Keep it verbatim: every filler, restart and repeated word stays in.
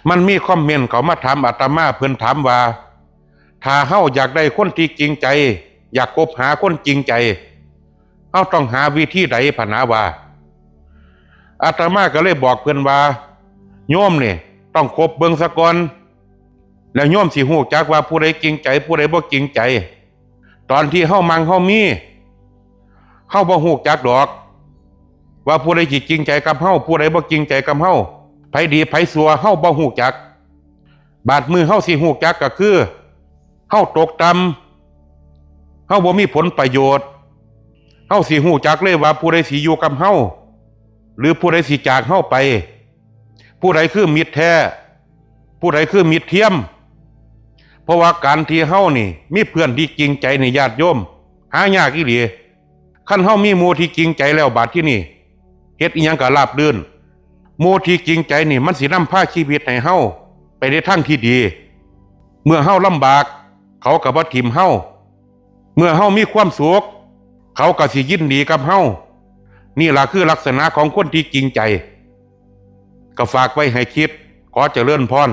มันมีคอมเมนต์เข้ามาถามอาตมา เพิ่นถามว่า ถ้าเฮาอยากได้คนที่จริงใจ อยากคบหาคนจริงใจ เฮาต้องหาวิธีใด พะนาว่า อาตมาก็เลยบอกเพิ่นว่า โยมนี่ต้องคบเบิ่งซะก่อน แล้วโยมสิฮู้จักว่าผู้ใดจริงใจ ผู้ใดบ่จริงใจ ตอนที่เฮามั่งเฮามี เฮาบ่ฮู้จักดอก ว่าผู้ใดสิจริงใจกับเฮา ผู้ใดบ่จริงใจกับเฮา ไผดีไผชั่วเฮาบ่ฮู้จัก บาดมื้อเฮาสิฮู้จักก็คือ เฮาตกต่ำ เฮาบ่มีผลประโยชน์ เฮาสิฮู้จักเลยว่าผู้ใดสิอยู่กับเฮา หรือผู้ใดสิจากเฮาไป ผู้ใดคือมิตรแท้ ผู้ใดคือมิตรเทียม เพราะว่าการที่เฮานี่มีเพื่อนที่จริงใจนี่ ญาติโยม หายากอีหลี คันเฮามีหมู่ที่จริงใจแล้ว บาดที่นี่เฮ็ดอิหยังก็ราบรื่น หมู่ที่จริงใจนี่มันสินำพาชีวิตให้เฮาไปในทางที่ดี เมื่อเฮาลำบาก เขาก็บ่ถิ่มเฮา เมื่อเฮามีความสุข เขาก็สิยินดีกับเฮา นี่ล่ะคือลักษณะของคนที่จริงใจ ก็ฝากไว้ให้คิด ขอเจริญพร